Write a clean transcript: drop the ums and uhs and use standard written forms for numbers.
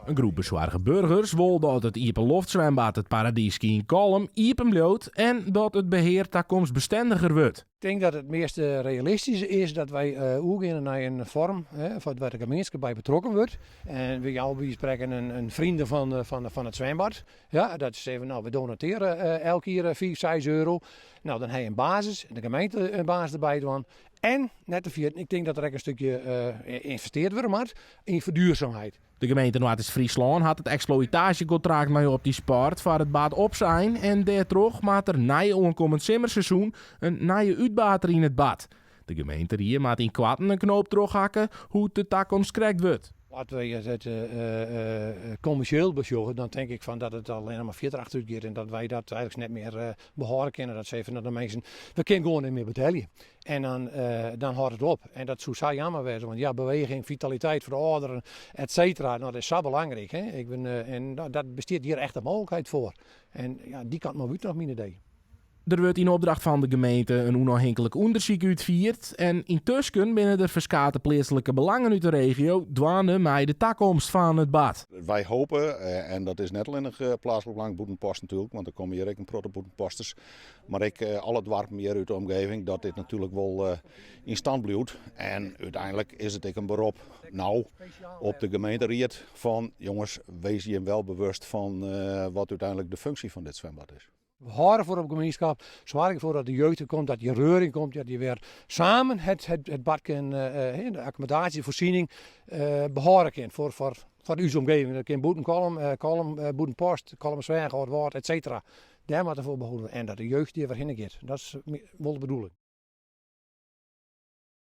In groep besoarge burgers wol dat it iepenloftswimbad It Paradyske yn Kollum iepen bliuwt en dat it behear takomstbestendiger wurdt. Ik tink dat it meast realistyske is dat wy oergeane nei in foarm wêr't de gemeenskip by betrokken wurdt. En we jouwe by wize fan sprekken in vrienden fan it swimbad. Ja, dat is even, no, we donatearje elk jier 5, 6 euro. No, dan ha je in basis, de gemeente in basis derby dwaan. En, net te ferjitten, ik tink dat der ek in stikje ynvesteard wurde moat yn ferduorzaamheid. De gemeente Noardeast-Fryslân hat it eksploitaasjekontrakt mei Optisport foar it bad opsein en dêrtroch moat der nei oankommend simmerseizoen in nije útbater yn it bad. De gemeenterie moat ynkoarten in knoop trochhakke hoe't de takomst krekt wurdt. As we it kommersjeel besjogge, dan tink ik fan dat it allinnich mar fierder achterút giet en dat wy dat eigenlik net mear behâlde kinne. Dat se even de minsken, we kinne gewoan net mear betelje. En dan hâldt it op. En dat soe sa jammer wêze, want ja, beweging, vitaliteit foar de âlderen, et cetera, no, dat is sa belangryk. Hè? Ik bin, en dat bestiet hjir echt de mooglikheid foar. En ja, dy kant moat út noch myn idee. Der wurdt yn opdracht fan de gemeente in ûnôfhinklik ûndersyk útfierd en yntusken binne der ferskate pleatslike belangen út de regio dwaande mei de takomst fan it bad. Wy hope, en dat is net allinnich Pleatslik Belang Bûtenpost natuerlik, want der komme hjir ek in protte Bûtenposters, mar ek alle doarpen hjir út de omgeving, dat dit natuerlik wol yn stand bliuwt. En úteinlik is it ek in berop no op de gemeenteried fan jonges, wees jim wel bewust fan wat úteinlik de funksje fan dit zwembad is. We hâlde foar op gemeenskap, soargje derfoar dat de jeugd der komt, dat dy reuring komt, dat dy wer samen het bad kin, de akkommodaasje, voorziening behâlde kin foar ús omgeving. Dat kin bûten Kollum, Kollum, Bûtenpost, Kollumersweach, Aldwâld, et cetera. Dêr moat derfoar beholden wurde en dat de jeugd hjir wer hinne giet. Dat is wol de bedoeling.